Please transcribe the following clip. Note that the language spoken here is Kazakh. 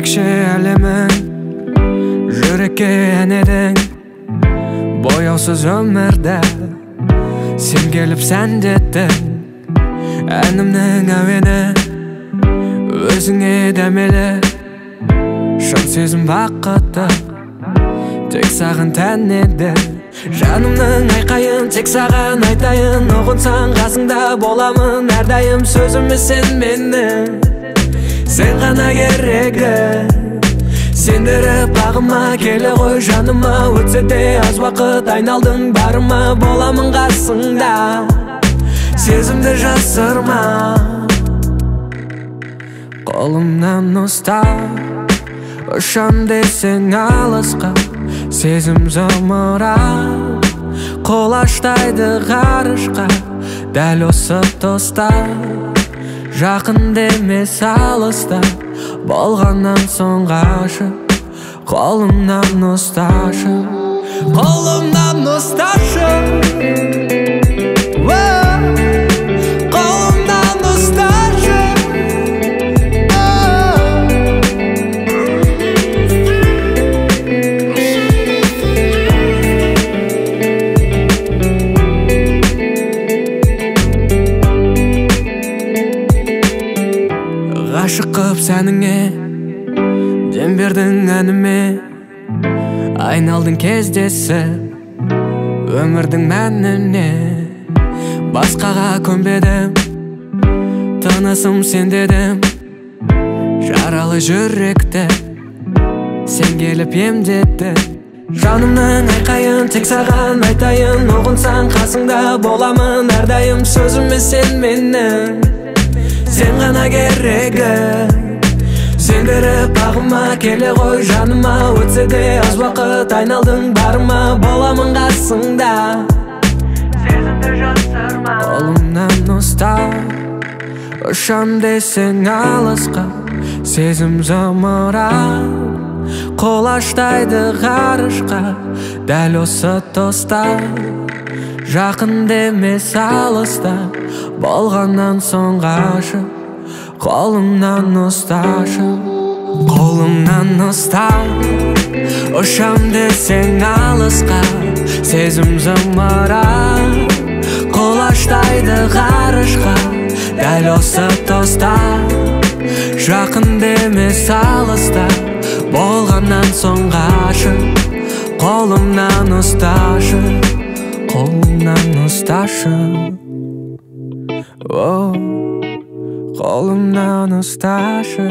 Ерекше әлемің, жүрекке ән едің. Бояусыз өмірді сен келіп сәндеттің. Әнімнің әуені өзіңе дәмелі. Шын сезім бақыты тек саған тән еді. Жанымның айқайын тек саған айтайын. Ұғынсаң қасыңда боламын әрдайым. Сөзіме сен менің, сен ғана керегі. Сендіріп бағыма келе ғой жаныма. Өтсе де аз уақыт айналдың барыма. Боламын қасыңда, сезімді жасырма. Қолымнан ұста, ұшам десең алысқа. Сезім зымырап құлаштайды ғарышқа. Дәл осы тұста жақын емес алыста. Болғаннан соң ғашық, қолымнан ұсташы, қолымнан ұсташы, қолымнан ұсташы. Ғашық қып сәніңе, дем бердің әніме. Айналдың кездесіп өмірдің мәніне. Басқаға көнбедім, тынысым сен дедім. Жаралы жүректі сен келіп емдедің. Жанымның айқайын тек саған айтайын. Ұғынсаң қасыңда боламын әрдайым. Сөзіме сен менің, сен ғана керегі. Сендіріп бағыма келе ғой жаныма. Өтсе де аз уақыт айналдың барыма. Боламын қасыңда, сезімді жасырма. Қолымнан ұста, ұшам десең алысқа. Сезім зымырап құлаштайды ғарышқа. Дәл осы тұста жақын емес алыста. Болғаннан соң ғашық, қолымнан ұсташы, қолымнан ұста. Ұшам десең алысқа. Сезім зымырап құлаштайды ғарышқа. Дәл осы тұста жақын емес алыста. Болғаннан соң ғашық, қолымнан ұсташы, қолымнан ұсташы, қолымнан ұсташы.